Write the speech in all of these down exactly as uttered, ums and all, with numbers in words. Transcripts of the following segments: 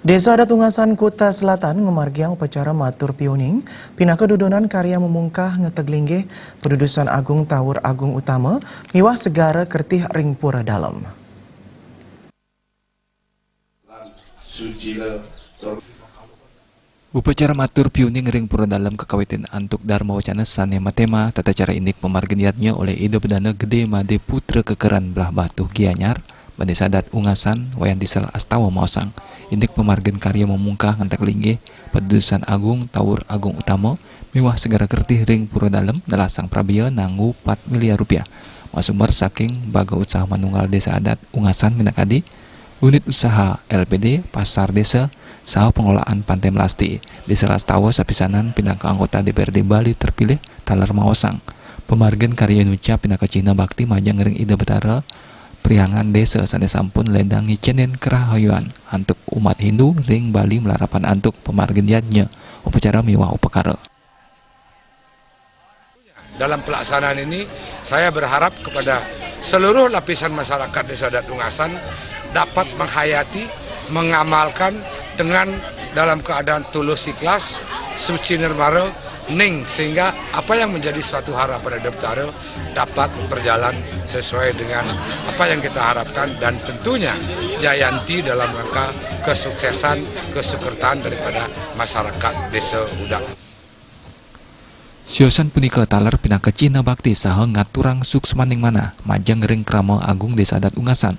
Desa Adat Ungasan, Kuta Selatan, ngamargiang upacara matur piuning pinaka dudonan karya mamungkah ngenteg linggih padudusan agung Taur Agung Utama miwah Segara Kertih ring Pura Dalem. Upacara matur piuning ring Pura Dalem kakawitin antuk darma wacana sane matema tata cara indik pamargin yadnya oleh Ida Bedana Gede Made Putra Kekeran Belah Batuh Gianyar, Bendesa Adat Ungasan, Wayan Diesel Astawa maosang, indik pamargin karya mamungkah ngenteg linggih padudusan agung Taur Agung Utama miwah Segara Kertih ring Pura Dalem nelasang prabea nanggu pat miliar rupiah. Masumber saking Baga Utsaha Manunggal Desa Adat Ungasan minakadi, Unit Usaha L P D, Pasar Desa, saha Pengelolaan Pantai Melasti. Desa Lastawa sapisanan pinaka anggota D P R D Bali terpilih taler maosang, pamargin karya nucap pinaka cihna bakti majeng ring Ida Betara, Priangan Desa sane sampun ledang ngicenin kerahayuan antuk umat Hindu ring Bali malarapan antuk pamargin yadnya, upacara miwah upakara. Dalam pelaksanaan ini, saya berharap kepada seluruh lapisan masyarakat Desa Adat Ungasan dapat menghayati, mengamalkan dengan dalam keadaan tulus ikhlas, suci nirmara, ning, sehingga apa yang menjadi suatu harapan Ida Betara dapat berjalan sesuai dengan apa yang kita harapkan, dan tentunya jayanti dalam rangka kesuksesan, kesukertaan daripada masyarakat Desa Adat. Siosan punika taler pinaka cihna bakti saha ngaturang suksmaning manah majeng ring Krama Agung Desa Adat Ungasan.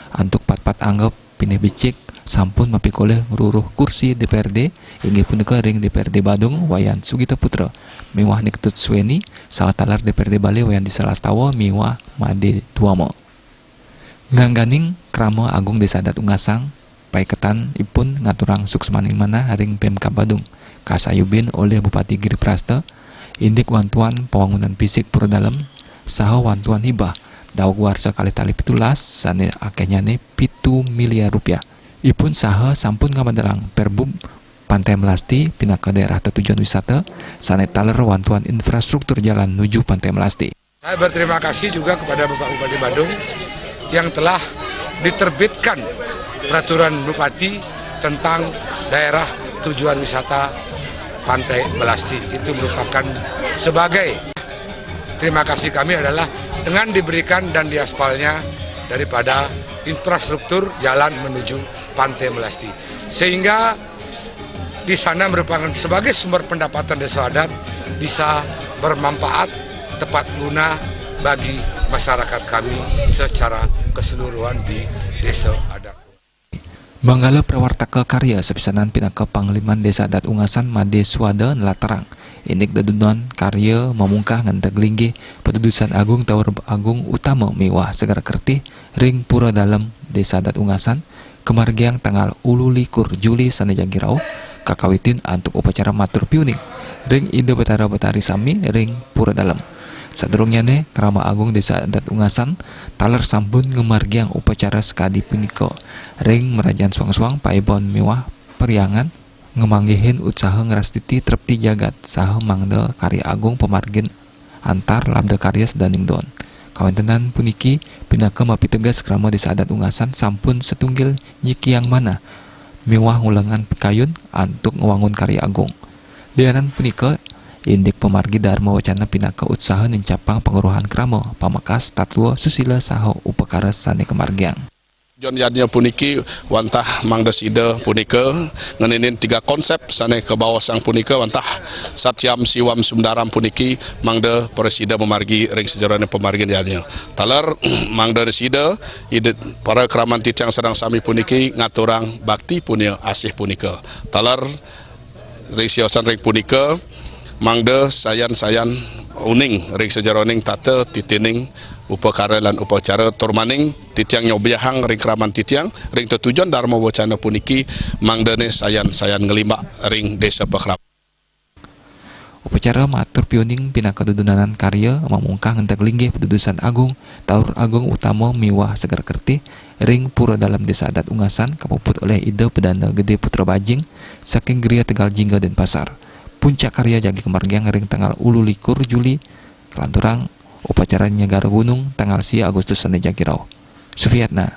Antuk patpat angga pinih becik sampun mapikolih ngruruh kursi D P R D, inggih punika ring D P R D Badung Wayan Sugita Putra miwah Nik Tut Sweni, saha taler D P R D Bali Wayan Disa Lastawa miwah Made Tuama. Ngangganing Krama Agung Desa Adat Ungasang, paiketan ipun ngaturang suksmaning manah ring Pemkab Badung, kasayubin olih Bupati Giri Prasta, indik wantuan pawangunan fisik Pura Dalem, saha wantuan hibah, daug warsa kalih tali pitulas, sane akehnyane pitu miliar rupiah. Ipun saha sampun ngamadelang Perbub Pantai Melasti pinaka daerah tetujon wisata, sane taler wantuan infrastruktur jalan nuju Pantai Melasti. Saya berterima kasih juga kepada Bapak Bupati Badung yang telah diterbitkan peraturan Bupati tentang daerah tujuan wisata Pantai Melasti. Itu merupakan sebagai terima kasih kami adalah dengan diberikan dan diaspalnya daripada infrastruktur jalan menuju Pantai Melasti. Sehingga di sana merupakan sebagai sumber pendapatan Desa Adat bisa bermanfaat, tepat guna bagi masyarakat kami secara keseluruhan di Desa Adat. Manggala prawartaka karya sapisanan pinaka Pangliman Desa Adat Ungasan Made Suwada nlatarang indik dedudonan karya mamungkah ngenteg linggih padudusan agung Taur Agung Utama miwah Segara Kertih ring Pura Dalem Desa Adat Ungasan, kamargiang tanggal ulu likur Juli sane jagi rauh, kakawitin antuk upacara matur piuning ring Ida Betara Betari sami ring Pura Dalem. Sadurungnyane, Krama Agung Desa Adat Ungasan taler sampun ngamargiang upacara sakadi punika ring mrajan suang-suang paibon miwah perhyangan, ngamanggihin utsaha ngrastiti trepti jagat saha mangda karya agung pamargin antar labda karya sedaning don. Kawentenan puniki pinaka mapiteges krama Desa Adat Ungasan sampun satunggil nyikiang manah miwah ngulengang pikayun antuk ngwangun karya agung. Lianan punika, indik pamargi Darma Wacana pinaka utsaha nincapang pangruhan krama, pamekas, tatwa, susila saha upakara sane kamargiang. Jon yadnya puniki wantah mangda sida punika ngeninin tiga konsep sane kabaosang punika wantah Satyam Sivam Sundaram puniki mangda prasida mamargi ring sajeroning pamargin yadnya. Taler mangda sida, ida para kraman titiang sareng sami puniki ngaturang bakti punia asih punika. Taler ring siosan ring punika, mangda sayan-sayan uning ring sajeroning tata titining upakara lan upacara, tur maning titiang nyobiahang ring kraman titiang ring tetujon Darma Wacana puniki, mangdane sayan-sayan nglimbak ring desa pakraman. Upacara matur piuning pinaka dudunanan karya mamungkah ngenteg linggih padudusan agung Taur Agung Utama miwah Segara Kertih ring Pura Dalem Desa Adat Ungasan kapuput olih Ida Pedanda Gede Putra Bajing saking Gria Tegal Jingga Denpasar. Puncak karya jagi kamargiang ring tanggal ulu likur Juli, kalanturang upacara Nyegara Gunung tanggal sia Agustus sane jagi rauh. Sufiatna.